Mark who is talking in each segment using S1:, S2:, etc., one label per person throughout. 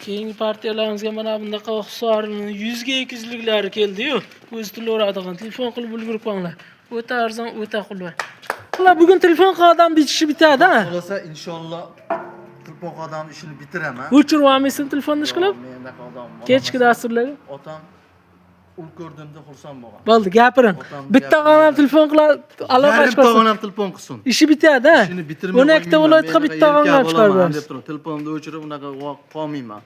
S1: Keyingi partiyalarimizga mana bunaqa Hisor 100 ga 200liklari keldi-yu. O'zi to'laveradigan. Telefon qilib ulgurib qo'yinglar. O'ta arzon, o'ta qulay. Ular bugun telefon qilgan odam ishi bitadi, ha?
S2: Xohlasa, inshaalloh, telefon odam ishini bitiraman.
S1: O'chirib olmaysan telefonni ish qilib?
S2: Men unaqa odam
S1: Kechki dasturlarga.
S2: Otam ul ko'rdimda xursand bo'lgan.
S1: Bo'ldi, gapiring.
S2: Otam
S1: Bitta
S2: gapirdi.
S1: ham telefon qiladi, aloqa
S2: Yarim
S1: chiqarsa.
S2: tog'on ham telefon qilsin.
S1: Ishi bitadi, ha?
S2: Ishini bitirmay
S1: 12 ta
S2: qo'ymayman.
S1: viloyatga
S2: Men
S1: bitta
S2: unaqa
S1: og'am
S2: erkak
S1: chiqarib
S2: bo'laman
S1: berasiz.
S2: deb turib, telefonimni o'chirib unaqa qolmayman.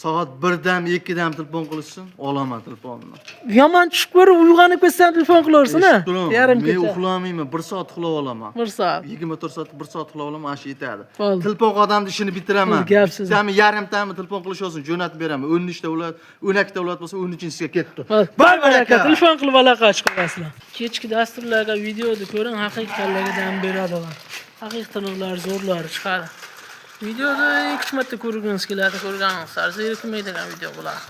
S2: Soat 1dan 2dan telefon qilishsin, olaman telefonni.
S1: Yomon tushib ko'rib uyg'onib ketsam telefon qilaversin, ha?
S2: Eshitib turing,
S1: Yarim
S2: men
S1: kecha.
S2: uxlamayman, 1 soat uxlab olaman.
S1: 1 soat.
S2: 24 soat 1 soat uxlab olaman, mana shu yetadi.
S1: Bo'ldi.
S2: Telefon odamni ishini bitiraman.
S1: Bo'ldi, gap siz.
S2: Bittami, yarimtami telefon qilish olsin, jo'natib beraman. 13 ta viloyat, 12 ta viloyat bo'lsa, 13-chisiga ketdi.
S1: Bay baraka, telefon qilib aloqa chiqarasizlar. Kechki dasturlarga videoni ko'ring, haqiqatlarga dam beradigan. Haqiqiy tiniqlar, zo'rlari chiqadi. Videoni 2-3 marta ko'rgingiz keladi, ko'rganingiz zerikmaydigan video bo'ladi.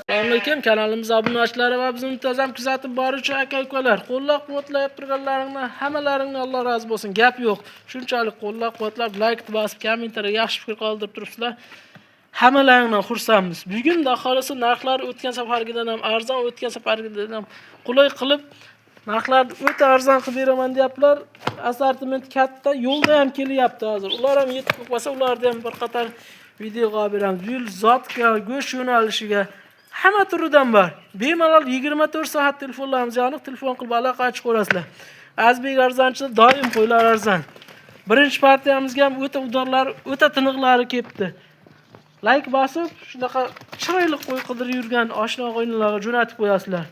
S1: Assalomu alaykum, kanalimiz obunachilari va bizni muntazam kuzatib boruvchi aka-ukalar, qo'llab-quvvatlab turganlaringni hammalaringni Alloh rozi bo'lsin. Gap yo'q. Shunchalik qo'llab-quvvatlab, like bosib, kommentariy yaxshi fikr qoldirib turibsizlar. Hammalaringdan xursandmiz. Bugun xudo xohlasa narxlar o'tgan safargidan ham arzon, o'tgan safargidan ham qulay qilib narxlarni o'ta arzon qilib beraman deyaptilar. Assortiment katta, yo'lda ham kelyapti hozir. Ular ham yetib qolsa, ularni ham bir qator videoga olib beramiz. Bu yil zotga, go'sht yo'nalishiga hamma turidan bor. Bemalol 24 soat telefonlarimiz yoniq, telefon qilib aloqa ochib ko'rasizlar. Azbek arzonchi, doim qo'ylar arzon. Birinchi partiyamizga ham o'ta udorlar, o'ta tiniqlari kelibdi. Like bosib, shunaqa chiroyli qo'y qidirib yurgan oshna og'aynilarga jo'natib qo'yasizlar.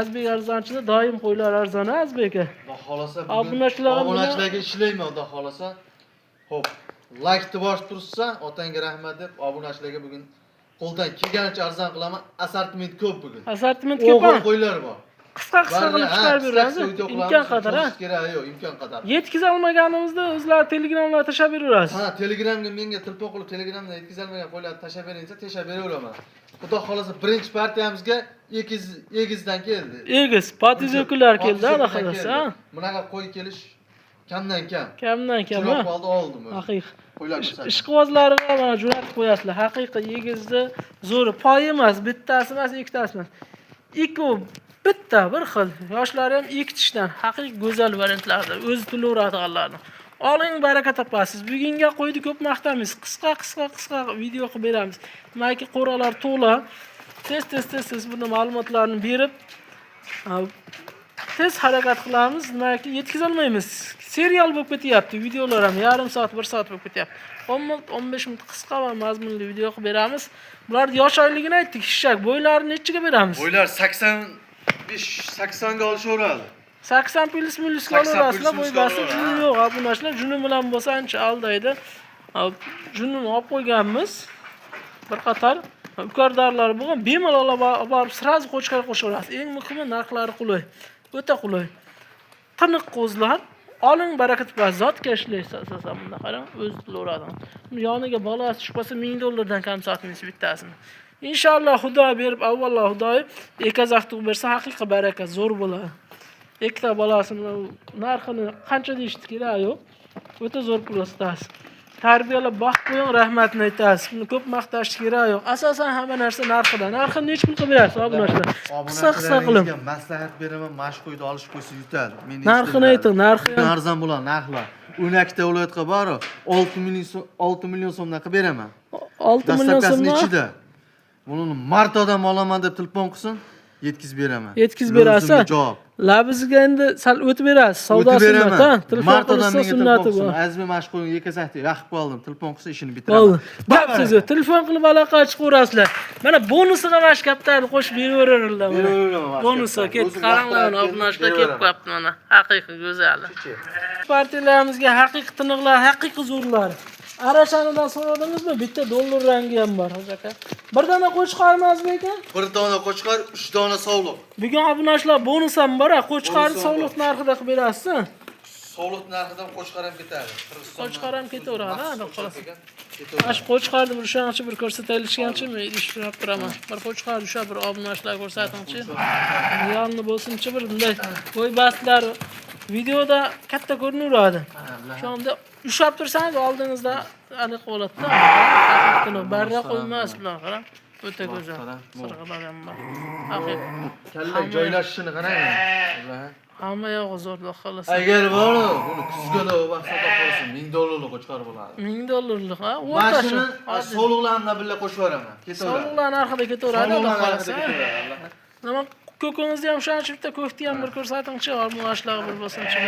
S1: Azbek arzonchida doim qo'ylar arzon, ha, Azbek aka?
S2: Xudo xohlasa bugun
S1: Obunachilarga
S2: obunachilarga ishlayman, xudo xohlasa. Xo'p, like bosib tursa, otangga rahmat deb obunachilarga bugun qo'ldan kelganicha arzon qilaman. Assortiment ko'p bugun.
S1: Assortiment ko'p,
S2: O'g'il
S1: ha?
S2: qo'ylar bor.
S1: Qisqa qisqa qilib chiqarib beramiz. Imkon qadar, ha?
S2: Kerak yo'q, imkon qadar.
S1: Yetkaza olmaganimizda o'zlari Telegramlar tashlab beraverasiz.
S2: Ha, Telegramga menga telefon qilib, Telegramdan yetkazolmagan qo'ylarni tashlab bering desa, tashlab beraveraman. Xudo xohlasa birinchi partiyamizga egiz egizdan keldi.
S1: Egiz, patizokular keldi,
S2: Patizokular
S1: xudo xohlasa, ha?
S2: keldi. Bunaqa qo'y kelish kamdan kam.
S1: Kamdan kam,
S2: Chiroq
S1: ha?
S2: qoldi, oldim o'zi.
S1: Haqiqiy.
S2: Qo'ylar ko'rsatdim.
S1: Ishqibozlarga mana jo'natib qo'yasizlar. Haqiqiy egizni zo'ri poyi emas, bittasi emas, ikkitasi emas. Ikkovi bitta bir xil. Yoshlari ham ikki tishdan haqiqiy go'zal variantlardir. O'zi to'laveradiganlarni. Oling, baraka topasiz. Bugunga qo'ydi ko'p maqtamaymiz. Qisqa qisqa qisqa video qilib beramiz. Nimaki qo'ralar to'la. Tez tez tez tez buni ma'lumotlarni berib, tez harakat qilamiz. Nimaki yetkazolmaymiz. Serial bo'lib ketyapti. Videolar ham yarim soat, 1 soat bo'lib ketyapti. 10 minut, 15 minut qisqa va mazmunli video qilib beramiz. Bularni yosh oyligini aytdik, shishak. Bo'ylarini nechiga beramiz?
S2: Bo'ylar 85 80 ga olishaveradi.
S1: 80 plyus minusga
S2: 80
S1: olaverasizlar,
S2: plyus
S1: bo'y
S2: minusga
S1: basi
S2: olaveradi,
S1: juni
S2: ha.
S1: yo'q, obunachilar juni bilan bo'lsa ancha aldaydi. Junini olib qo'yganmiz. Bir qator ukardorlar bo'lgan, bemalol olib borib сразу qo'chqor qo'shaverasiz. Eng muhimi narxlari qulay. O'ta qulay. Tiniq qo'zlar. Oling, baraka topasiz. Zotga ishlaysiz asosan bunda qarang, o'zi to'laveradi. Buni yoniga bolasi tushib qolsa 1000 dollardan kam sotmaysiz bittasini. Inshaalloh Xudo berib, avvalo Xudoy ekazak tug'ib bersa haqiqiy baraka zo'r bo'ladi. Ikkita bolasini narxini qancha deyishdi kerak yo'q. O'ta zo'r pul sotasiz. Tarbiyalab boqib qo'ying, rahmatini aytasiz. Buni ko'p maqtash kerak yo'q. Asosan hamma narsa narxida. Narxini necha pul qilib berasiz obunachilar? Qisqa qisqa qilib.
S2: Obunachilaringizga maslahat beraman, mana shu qo'yni olish qo'ysa yutadi. Men
S1: Narxini ayting, narxi
S2: Bugun arzon bo'ladi narxlar. 12 ta viloyatga bor, 6 million so'm, 6 million so'mdan qilib beraman.
S1: 6 million
S2: Доставка sini
S1: so'mdan
S2: ichida. Buni mard odam olaman deb telefon qilsin, yetkazib beraman.
S1: Yetkazib berasiz,
S2: Lozimli javob.
S1: Labizga endi sal o'tib berasiz. Savdo
S2: O'tib
S1: sunnat,
S2: beraman.
S1: ha? Telefon
S2: Mard odam
S1: qilsa
S2: menga telefon
S1: sunnati
S2: qilsin.
S1: bor.
S2: Azmi mana shu qo'yni yekasakdi, yoqib qoldim. Telefon qilsa ishini
S1: Bo'ldi.
S2: bitiraman.
S1: Gap so'z yo'q. Telefon qilib aloqa chiqaverasizlar. Mana bonusiga mana shu gaplarni qo'shib beraveradilar mana.
S2: Beraverman mana shu
S1: Bonusi
S2: gaplarni.
S1: ketdi.
S2: O'zim
S1: Qaranglar,
S2: yoqtirib
S1: mana obunachilar kelib
S2: beraverman.
S1: qo'yapti mana. Haqiqiy go'zali. Partiyalarimizga haqiqiy tiniqlar, haqiqiy zo'rlar. Arashanidan so'radingizmi? Bitta dollar rangi ham bor, hoji aka. Bir dona qo'chqor emasmi ekan?
S2: Bir dona qo'chqor, 3 dona sovliq.
S1: Bugun obunachilar bonus ham bor, ha. Qo'chqorni
S2: Bonus ham
S1: sovliq narxida qilib berasiz.
S2: Sovliq narxidan qo'chqor ham ketadi. Qirg'izistondan
S1: Qo'chqor ham ketaveradi, ha,
S2: maxsus
S1: xudo
S2: qo'chqor
S1: xohlasa.
S2: kelgan, ketaveradi.
S1: Mana shu qo'chqorni bir o'shanchi bir ko'rsataylikchi, men tushunib turaman. Bir qo'chqor o'sha bir obunachilar ko'rsatingchi. Yonini bo'lsinchi bir bunday bo'y bastlar videoda katta ko'rinaveradi. Shunda Ushlab tursangiz oldingizda aniq bo'ladi-da. Haqiqatini barra qo'ymas bular, qarang. O'ta go'zal. Sirg'ilar ham bor. Haqiqiy.
S2: Kalla joylashishini qarang.
S1: Hamma yog'i zo'r, xudo xohlasa.
S2: Agar bor, buni kuzga vaqt xudo xohlasa 1000 dollarlik qo'chqor bo'ladi.
S1: 1000 dollarlik, ha?
S2: Mana
S1: O'rtacha.
S2: shuni soliqlarni birga qo'shib yuboraman. Ketaveradi.
S1: Soliqlar narxida ketaveradi, xudo
S2: Soliqlar narxida
S1: xohlasa.
S2: ketaveradi.
S1: Nima ko'kingizni ham shuning bitta ko'kni ham bir ko'rsatingchi, olmoshlig'i bir bo'lsinchi.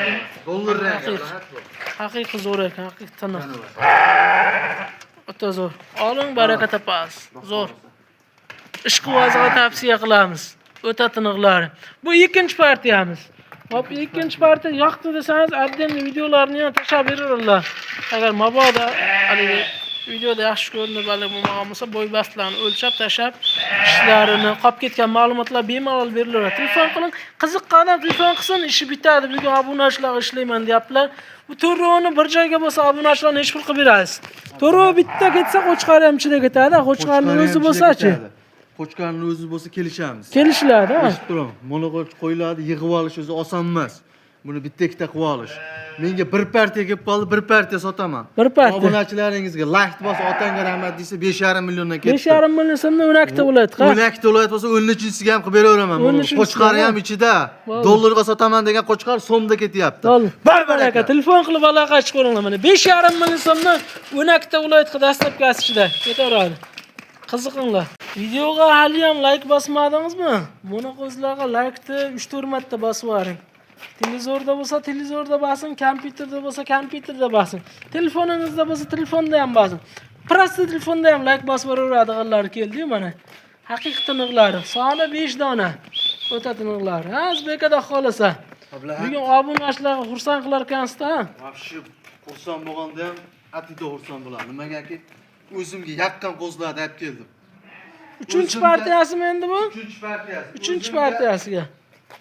S2: Dollar rang.
S1: Haqiqiy zo'r ekan, haqiqiy tiniq. O'ta zo'r. Oling, baraka topasiz. Zo'r. Ishqibozga tavsiya qilamiz. O'ta tiniqlari. Bu ikkinchi partiyamiz. Hop, ikkinchi partiya yoqdi desangiz, отдельный videolarni ham tashlab berarlar. Agar mabodo haligi videoda yaxshi ko'rinib hali bo'lmagan bo'lsa, bo'y bastlarni o'lchab tashlab, ishlarini, qolib ketgan ma'lumotlar bemalol berilaveradi. Telefon qiling, qiziqqan odam telefon qilsin, ishi bitadi. Bugun obunachilarga ishlayman deyaptilar. Bu to'rovini bir joyga bo'lsa obunachilar necha pul qilib berasiz? To'rov bitta ketsa, qo'chqor ham ichida ketadi. Qo'chqorning o'zi bo'lsa-chi?
S2: Qo'chqorning o'zi bo'lsa kelishamiz.
S1: Kelishiladi, ha?
S2: Eshitib turing. Monoqo'ch qo'yiladi, yig'ib olish o'zi oson emas. Buni bitta ikkita qilib olish. Menga bir partiya kelib qoldi, bir partiya sotaman.
S1: Bir partiya.
S2: Obunachilaringizga like bosib, otangga rahmat desa 5,5 milliondan ketdi.
S1: 5,5 million so'mdan 12 ta bo'ladi, ha?
S2: 12 ta viloyat bo'lsa 13-chisiga ham qilib beraveraman buni.
S1: 13-chisiga
S2: Qo'chqori ham ichida. Dollarga sotaman degan qo'chqor so'mda ketyapti.
S1: Bar baraka. Telefon qilib aloqa chiqaringlar mana. 5,5 million so'mdan 12 ta viloyatga dastlabkasi ichida ketaveradi. Qiziqinglar. Videoga hali ham like bosmadingizmi? Buni qo'zlarga like'ni 3-4 marta bosib yuboring. Televizorda bo'lsa televizorda bosing, kompyuterda bo'lsa kompyuterda bosing. Telefoningizda bo'lsa telefonda ham bosing. Prosta telefonda ham like bosib yuboraveradiganlar keldi-yu mana. Haqiqiy tiniqlari. Soni 5 dona. O'ta tiniqlari. Ha, O'zbekada xolasa. Bugun obunachilarga xursand qilar ekansizda.
S2: Вообще xursand bo'lganda ham atida xursand bo'laman. Nimagaki o'zimga yaqin qo'zlarni olib keldim.
S1: Uchinchi partiyasimi endi bu?
S2: Uchinchi partiyasi.
S1: Uchinchi partiyasiga.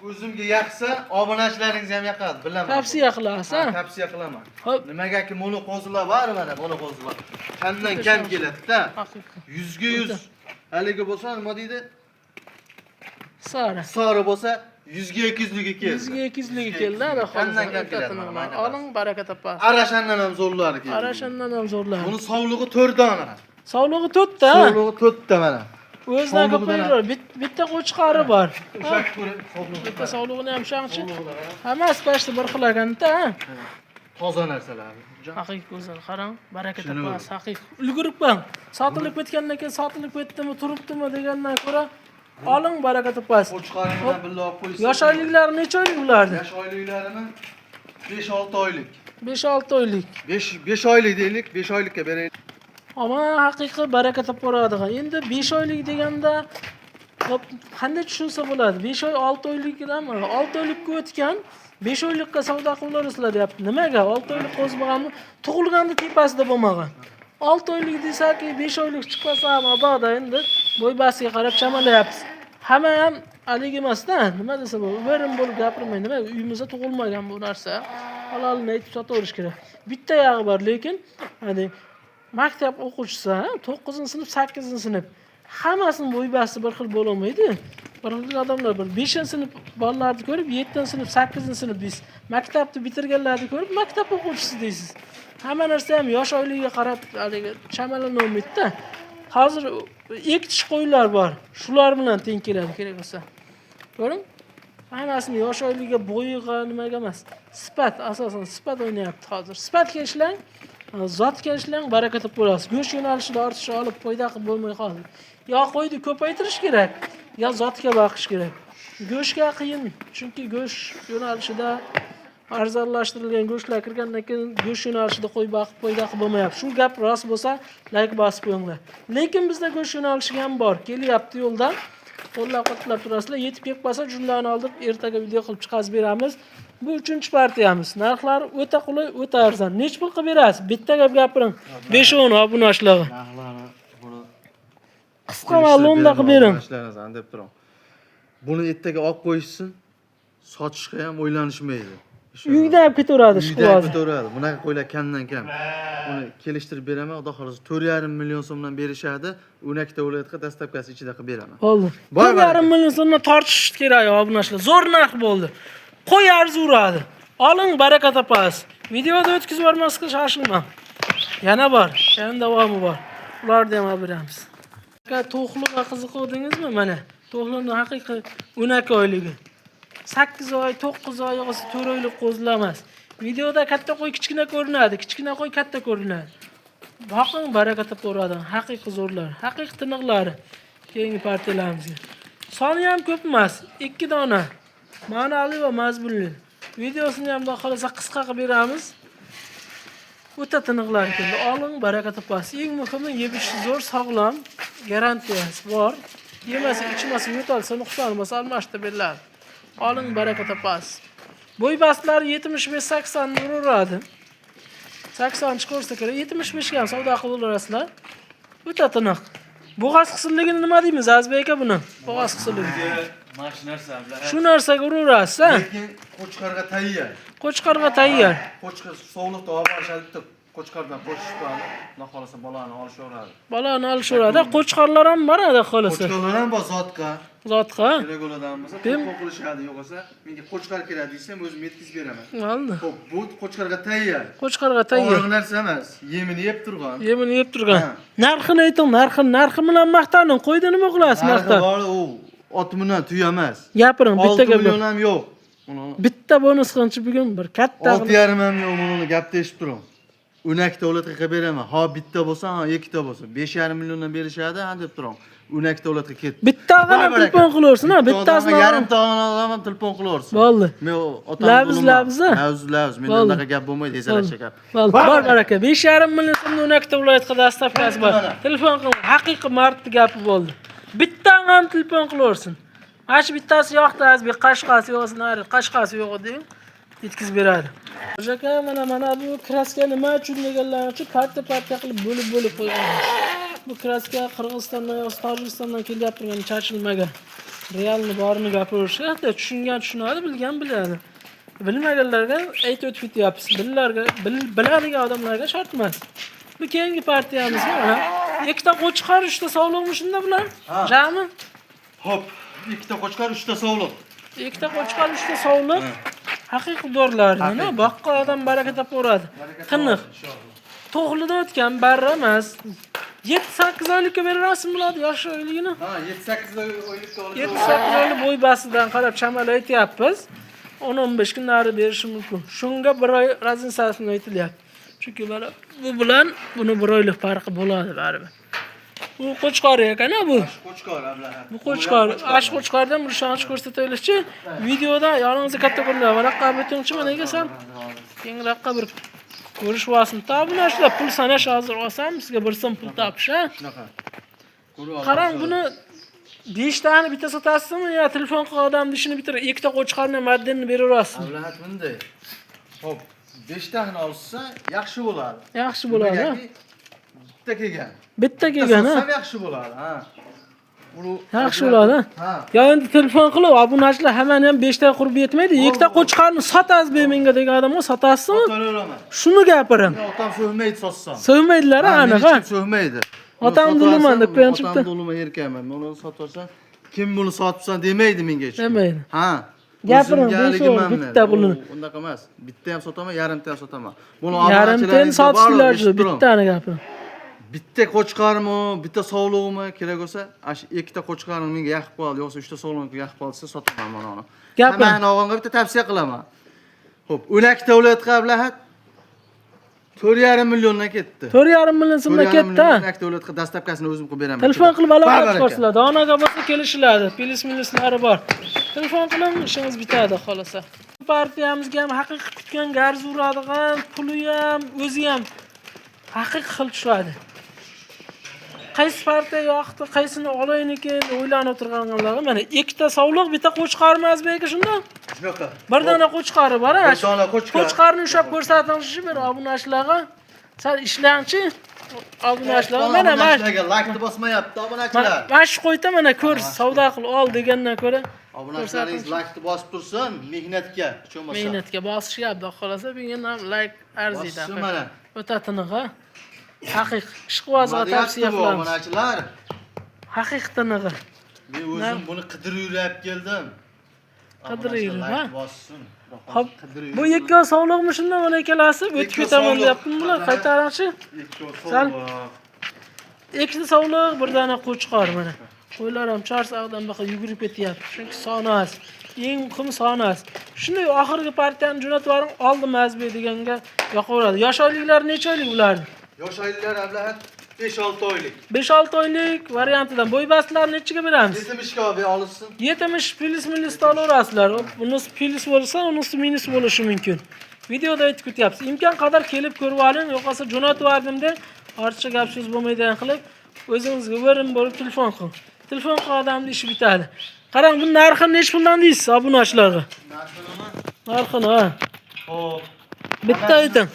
S2: O'zimga yaqsa, obunachilaringizga ham yoqadi, bilaman.
S1: Tavsiya qilasiz, ha?
S2: Tavsiya qilaman.
S1: Xo'p.
S2: Nimagaki mono qo'zilar bor mana, mono qo'zilar. Kamdan kam keladi-da.
S1: Haqiqiy.
S2: 100ga 100. Haligi bo'lsa nima deydi?
S1: Sari.
S2: Sari bo'lsa 100ga 200ligi keldi.
S1: 100ga 200ligi keldi, xudo
S2: Kamdan
S1: xohlasa.
S2: kam keladi. Mana.
S1: Oling, baraka topasiz.
S2: Arashandan ham zo'rlari keldi.
S1: Arashandan ham zo'rlari.
S2: Buni sovlig'i 4 dona.
S1: Sovlig'i 4 ta.
S2: Sovlig'i 4 ta mana.
S1: O'zidan ko'paytirar. Bitta qo'chqori bor.
S2: Ushlab ko'ring, sovlig'i.
S1: Bitta sovlig'ini ham ushangchi. Hammasi почти bir xil ekanda, ha?
S2: Toza narsalar.
S1: Haqiqiy go'zal, qarang, baraka topasiz, haqiqiy. Ulgurib qo'ying. Sotilib ketgandan keyin sotilib ketdimi, turibdimi degandan ko'ra oling, baraka topasiz.
S2: Qo'chqorini bilan birga olib qo'ysa.
S1: Yosh oyliklari necha oylik ularni?
S2: Yosh oyliklarini 5-6 oylik.
S1: 5-6 oylik.
S2: 5 oylik deylik, 5 oylikka beraylik.
S1: Ammo haqiqiy baraka topib. Endi 5 oylik deganda hop, qanday tushunsa bo'ladi? 5 oy 6 oylikdami? 6 oylikka o'tgan 5 oylikka savdo qilaverasizlar deyapti. Nimaga? 6 oylik qo'zg'aganmi? Tug'ilganda tepasida bo'lmagan. 6 oylik desaki 5 oylik chiqmasa ham mabodo endi bo'y basiga qarab chamalayapmiz. Hamma ham haligi emasda, nima desa bu, uverim bo'lib gapirmay, nima uyimizda tug'ilmagan bu narsa. Halolini aytib sotaverish kerak. Bitta yog'i bor, lekin hani maktab o'quvchisi, 9-sinf, 8-sinf hammasini bo'y basti bir xil bo'lolmaydi. Bir xil odamlar bir 5-sinf bolalarni ko'rib 7-sinf, 8-sinf deysiz. Maktabni bitirganlarni ko'rib maktab o'quvchisi deysiz. Hamma narsa ham yosh oyligiga qarab haligi chamalanolmaydi-da. Hozir ekitish qo'ylar bor. Shular bilan teng keladi kerak bo'lsa. Ko'ring? Hammasini yosh oyligiga, bo'yiga nimaga emas. Sifat, asosan sifat o'ynayapti hozir. Sifatga ishlang, zotga ishlang, baraka topib bo'lasiz. Go'sht yo'nalishida ortish olib foyda qilib bo'lmay qoldi. Yo qo'yni ko'paytirish kerak, yo zotga boqish kerak. Go'shtga qiyin, chunki go'sht yo'nalishida arzonlashtirilgan go'shtlar kirgandan keyin go'sht yo'nalishida qo'y boqib foyda qilib bo'lmayapti. Shu gap rost bo'lsa, like bosib qo'yinglar. Lekin bizda go'sht yo'nalishi ham bor, kelyapti yo'ldan. Qo'llab-quvvatlab turasizlar. Yetib kelib qolsa, jumlani oldirib ertaga video qilib chiqazib beramiz. Bu 3-partiyamiz. Narxlari o'ta qulay, o'ta arzon. Nech pul qilib berasiz? Bitta gap gapiring. 5-10 obunachilarga.
S2: Narxlarni buni
S1: Qisqa ma'lumda qilib bering.
S2: Obunachilarni deb turing. Buni ertaga olib qo'yishsin, sotishga ham o'ylanishmaydi.
S1: Uyda olib ketaveradi
S2: Uyda
S1: ishqibozi.
S2: ketaveradi. Bunaqa qo'ylar kamdan kam. Uni kelishtirib beraman, xudo xohlasa 4,5 million so'mdan berishadi. 12 ta viloyatga dastlabkasi ichida qilib beraman.
S1: Bo'ldi.
S2: Bor
S1: 4,5 million so'mdan tortishish kerak obunachilar. Zo'r narx bo'ldi. Qo'y arzuradi. Oling, baraka topasiz. Videoda o'tkazib yubormaslikka shoshilmang. Yana bor, yana davomi bor. Ularni ham olib beramiz. Aka, to'qliqqa qiziqdingizmi? Mana to'qliqning haqiqiy 12 oyligi. 8 oy, 9 oy yo'qsa 4 oylik qo'zilamas. Videoda katta qo'y kichkina ko'rinadi, kichkina qo'y katta ko'rinadi. Boqing, baraka topaveradi. Haqiqiy zo'rlar, haqiqiy tiniqlari keyingi partiyalarimizga. Soni ham ko'p emas, 2 dona. Ma'noli va mazmunli. Videosini ham xudo xohlasa qisqa qilib beramiz. O'ta tiniqlar keldi. Oling, baraka topasiz. Eng muhimi yeb ichishi zo'r, sog'lom, garantiyasi bor. Yemasa, ichmasa, yo'talsa, nuqson bo'lsa almashtirib beriladi. Oling, baraka topasiz. Bo'y bastlari 75-80 uraveradi. 80 chiqarsa kerak, 75 ga ham savdo qilib olasizlar. O'ta tiniq. Bo'g'oz qisilligini nima deymiz, Azizbek aka buni? Bo'g'oz qisilligi.
S2: Mana shu narsa bilan.
S1: Shu narsaga uraverasiz, ha?
S2: Lekin qo'chqorga tayyor.
S1: Qo'chqorga tayyor.
S2: Qo'chqor sovliqda olib borishadi, bitta qo'chqordan qo'shib qo'yadi. Xudo xohlasa bolani olishaveradi.
S1: Bolani olishaveradi. Qo'chqorlar ham bor, xudo xohlasa.
S2: Qo'chqorlar ham bor zotqa.
S1: Zotqa.
S2: Kerak bo'ladigan bo'lsa, telefon qilishadi, yo'qolsa menga qo'chqor kerak desam, o'zim yetkazib beraman.
S1: Bo'ldi.
S2: Xo'p, bu qo'chqorga tayyor.
S1: Qo'chqorga tayyor.
S2: Og'ir narsa emas. Yemini yeb turgan.
S1: Yemini yeb turgan.
S2: Ha.
S1: Narxini ayting, narxini, narxi bilan maqtaning. Qo'yda nima qilasiz
S2: Narxi
S1: maqtab?
S2: bor, u ot bilan tuya emas.
S1: Gapiring, bitta
S2: 6
S1: gap.
S2: million ham yo'q. Uni
S1: Bitta bonus qilingchi bugun bir katta.
S2: 6,5 ham yo'q, buni gapda eshitib turing. 12 davlatga qilib beraman. Ha bitta bo'lsa, ha ikkita bo'lsa. 5,5 milliondan berishadi, ha deb turing. 12 davlatga ketdi.
S1: Bitta odam ham telefon qilaversin, ha, bittasini
S2: yarimta odam ham telefon qilaversin.
S1: Bo'ldi.
S2: Men otam
S1: Labz, labz, ha?
S2: Labz, labz. Menda
S1: Bo'ldi.
S2: unaqa gap bo'lmaydi, esalasha gap.
S1: Bo'ldi. Bor baraka. 5,5 million so'mdan 12 viloyatga dastavkasi bor.
S2: Mana.
S1: Telefon qiling. Haqiqiy mardni gapi bo'ldi. Bitta ham telefon qilaversin. Mana shu bittasi yoqdi, Azizbek, qashqasi yo'q, nari, qashqasi yo'q deng, yetkazib beradi. Aka, mana bu kraska nima uchun deganlar uchun partiya-partiya qilib bo'lib-bo'lib qo'yganmiz. Bu kraska Qirg'izistondan yoki Tojikistondan kelyapti turgan chachilmagan. Realni borini gapirish, hatto tushungan tushunadi, bilgan biladi. Bilmaganlarga aytib o'tib ketyapmiz. Billarga, biladigan odamlarga shart emas. Bu keyingi partiyamiz mana. Ikkita qo'chqor, uchta sovliqmi shunda bular?
S2: Ha.
S1: Jami?
S2: Xo'p, ikkita qo'chqor, uchta sovliq.
S1: Ikkita qo'chqor, uchta sovliq. Haqiqiy do'rlar, nima? Boqqa odam baraka topaveradi. Tiniq. To'g'lidan o'tgan barra emas. 7-8 oylikka beraverasizmi bularni yosh oyligini?
S2: Ha, 7-8 oylikka olish.
S1: 7-8 oylik bo'y basidan qarab chamalab aytyapmiz. 10-15 kun nari berishi mumkin. Shunga bir oy razensasini aytilyapti. Chunki mana bu bilan buni bir oylik farqi bo'ladi baribir. Bu qo'chqor ekan, bu.
S2: Qo'chqor ablahat.
S1: Bu qo'chqor, ash qo'chqordan bir ishonch ko'rsataylikchi. Videoda yoningizda katta ko'rinadi. Varaqqa bitingchi mana egasan. Kengroqqa bir ko'rish vasin. Tabuna shular pul sanash hozir olsam sizga bir so'm pul topish, ha?
S2: Shunaqa. Ko'rib olamiz.
S1: Qarang, buni 5 tani bitta sotasizmi yo telefon qilgan odamni ishini bitirib, ikkita qo'chqorni maddenni beraverasizmi?
S2: Ablahat bunday. Xo'p, 5 tani olsa yaxshi bo'ladi.
S1: Yaxshi bo'ladi, ha?
S2: Nimagaki, bitta kelgan.
S1: Bitta kelgan, ha?
S2: Sotsam yaxshi bo'ladi, ha. Uni
S1: Yaxshi bo'ladi,
S2: Ha.
S1: Ya endi telefon qilib, obunachilar hammani ham 5 ta qurbi yetmaydi. Ikkita qo'chqorni sotasiz be menga degan odamga sotasizmi?
S2: Sotaveraman.
S1: Shuni gapiring.
S2: Men otam so'kmaydi sotsam.
S1: So'ymaydilar
S2: Ha,
S1: aniq,
S2: meni
S1: ha?
S2: hech kim so'kmaydi.
S1: Otam
S2: Buni
S1: duluman deb qo'yan
S2: Otam
S1: chiqdi.
S2: duluma erkakman. Men uni sotib kim buni sotibsan demaydi menga hech kim.
S1: Demaydi.
S2: Ha.
S1: Gapiring,
S2: O'zimga
S1: besh
S2: haligi
S1: o'g'il,
S2: man
S1: bitta
S2: men.
S1: buni.
S2: Unaqa emas. Bitta ham sotaman, yarimta ham sotaman. Buni
S1: Yarimtani
S2: obunachilaringizga
S1: sotishdilar
S2: borib eshitib turing.
S1: bittani gapiring.
S2: Bitta qo'chqormi, bitta sovlig'imi kerak bo'lsa, ana shu ikkita qo'chqorim menga yaqib qoldi, yo'qsa uchta sovlig'im yaqib qolsa sotaman mana uni.
S1: Gapiring.
S2: Hammani og'amga bitta tavsiya qilaman. Xo'p, 12 davlatga ablahat 4,5 milliondan ketdi.
S1: 4,5 million so'mdan
S2: 4,5
S1: ketdi, ha?
S2: million 12 davlatga dastavkasini o'zim qilib beraman.
S1: Telefon qilib aloqa
S2: Barbar aka.
S1: chiqarsizlar. Donaga bo'lsa kelishiladi. Pilis milislari bor. Telefon qiling, ishingiz bitadi xolasa. Partiyamizga ham haqiqiy kutgan garz uradigan, puli ham, o'zi ham haqiqiy xil tushadi. Qaysi partiya yoqdi, qaysini olaynikin deb o'ylanib o'tirganlarga mana ikkita sovliq, bitta qo'chqormi Azizbek aka shunda?
S2: Shunaqa.
S1: Bir dona qo'chqori bor, ha?
S2: Bir dona qo'chqor.
S1: Qo'chqorni ushlab ko'rsatingchi bir obunachilarga. Sal ishlangchi obunachilarga. Mana mana
S2: Obunachilarga like bosmayapti obunachilar.
S1: mana shu qo'yda mana ko'r, savdo qil ol degandan ko'ra
S2: Obunachilaringiz like bosib tursin, mehnatga hech bo'lmasa.
S1: mehnatga bosishga Xudo xohlasa bugun ham like arziydi.
S2: Bossin mana.
S1: O'ta tiniq, ha? Haqiq ishqibozga
S2: Nima
S1: tavsiya
S2: deyapti bu
S1: qilamiz.
S2: Obunachilar.
S1: Haqiq tinig'i.
S2: Men o'zim buni qidirib yurib keldim.
S1: Qidirib yurib, ha?
S2: Like bossin.
S1: Hop, bu ikkovi sovliqmi shunda mana ikkalasi? O'tib
S2: Ikkovi
S1: ketaman
S2: sovliq.
S1: deyaptimi bular? Qaytaringchi.
S2: Ikkovi
S1: Sal-
S2: sovliq.
S1: Ikkita sovliq, bir dona qo'chqor mana. Qo'ylar ham chorsaqdan baqa yugurib ketyapti. Chunki soni oz. Eng muhimi soni oz. Shunday oxirgi partiyani jo'natib yuboring, oldim Azbek deganga yoqaveradi. Yosh oyliklari necha oylik ularni?
S2: Yosh oyliklar ablahat 5-6 oylik.
S1: 5-6 oylik variantidan bo'ybastlarni nechiga beramiz?
S2: 70 ga olib olsin.
S1: 70 plyus minusda olaverasizlar. Bunisi plyus bo'lsa, unisi minus bo'lishi mumkin. Videoda aytib ketyapsiz. Imkon qadar kelib ko'rib oling, yo'qolsa jo'natib yubordim deb ortiqcha gap so'z bo'lmaydigan qilib o'zingizga verin bo'lib telefon qiling. Telefon qilgan odamning ishi bitadi. Qarang, bu narxini nechi puldan deysiz obunachilarga?
S2: Narxini
S1: Narxini ha.
S2: Hop.
S1: Bitta ayting.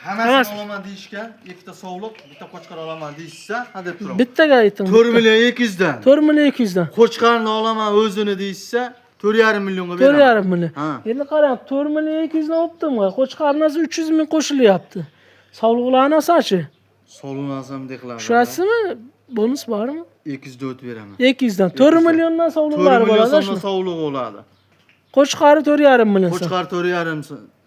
S2: Hammasini olaman deyishgan, ikkita sovliq, bitta qo'chqor olaman deyishsa, ha deb turaman.
S1: Bittaga ayting.
S2: 4 million 200 dan.
S1: 4 million 200 dan.
S2: Qo'chqorni olaman o'zini deyishsa, 4,5 millionga beraman.
S1: 4,5 million.
S2: Ha.
S1: Endi qarang, 4 million 200 dan olibdim. Qo'chqornasi 300 ming qo'shilyapti. Sovliqlarni olsa-chi?
S2: Sovliqni olsam deb qilaman.
S1: Tushasizmi? Bonus bormi?
S2: 204 beraman.
S1: 200 dan 4 milliondan
S2: 4
S1: sovliqlari
S2: million
S1: bo'ladi
S2: so'mdan
S1: shu.
S2: sovliq bo'ladi.
S1: Qo'chqori 4,5 million so'm.
S2: Qo'chqor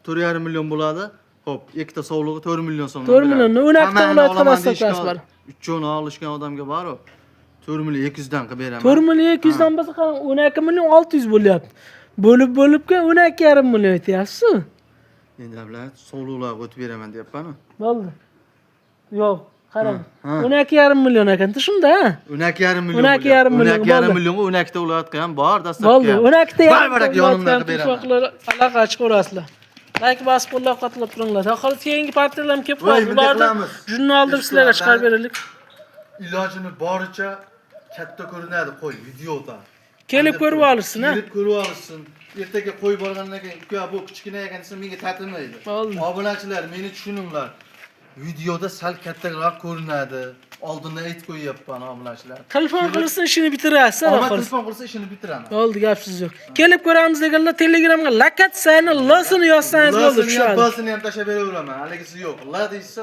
S2: 4,5 million bo'ladi. Xo'p, ikkita sovlig'i 4 million so'mdan.
S1: 4 million. O'n ikkita
S2: Hammasini
S1: viloyat
S2: olaman
S1: qilasiz
S2: deyishgan
S1: bor.
S2: Uchovini olishgan odamga bor-ku. 4 million 200 dan qilib beraman.
S1: 4 million 200 dan bo'lsa qarang 12 million 600 bo'lyapti. Bo'lib bo'libga 12,5 million aytyapsiz.
S2: Endi abla sovliqlarga o'tib beraman deyapman-ku.
S1: Bo'ldi. Yo'q, qarang.
S2: Ha, ha.
S1: 12,5 million ekan shunda, ha?
S2: 12,5 million.
S1: 12,5 million,
S2: 12,5
S1: bo'ldi.
S2: millionga 12 ta viloyatga ham bor dastlabki.
S1: Bo'ldi. 12 ta
S2: Bar barak yonimdan qilib beraman.
S1: Aloqa chiqaverasizlar. Like bosib qo'llab-quvvatlab turinglar. Xolos keyingi partiyalar ham kelib
S2: Voy,
S1: qoldi.
S2: bunday
S1: Ularni
S2: qilamiz.
S1: jurnal oldirib sizlarga chiqarib beraylik.
S2: Ilojini boricha katta ko'rinadi qo'y videoda.
S1: Kelib ko'rib olishsin, ha?
S2: Kelib ko'rib olishsin. Ertaga qo'y borgandan keyin uka bu kichkina ekan desa menga tatimaydi.
S1: Bo'ldi.
S2: Obunachilar meni tushuninglar. Videoda sal kattaroq ko'rinadi. Oldindan aytib qo'yyapman obunachilar.
S1: Telefon qilsin, ishini bitirasiz,
S2: Omad
S1: xolos.
S2: telefon qilsa ishini bitiraman.
S1: Bo'ldi, gapsiz yo'q. Kelib ko'ramiz deganlar Telegramga lokatsiyani losini yozsangiz bo'ldi,
S2: Lasini ham
S1: tushadi.
S2: basini ham tashlab beraveraman. Haligisi yo'q. La deyishsa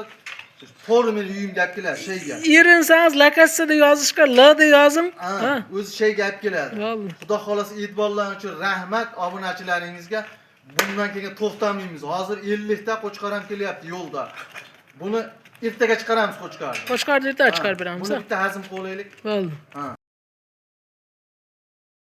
S2: to'g'ri meni uyimga olib keladi shayga.
S1: Erinsangiz lokatsiyada yozishga L deb yozing.
S2: Ha,
S1: Ha.
S2: o'zi shayga olib keladi.
S1: Bo'ldi.
S2: Xudo xolasa e'tiborlaring uchun rahmat obunachilaringizga. Bundan keyin to'xtamaymiz. Hozir 50 ta qo'chqor ham kelyapti yo'lda. Buni ertaga chiqaramiz qo'chqorni.
S1: Qo'chqorni ertaga chiqarib beramiz.
S2: Buni bitta hazm qilaylik.
S1: Bo'ldi.
S2: Ha.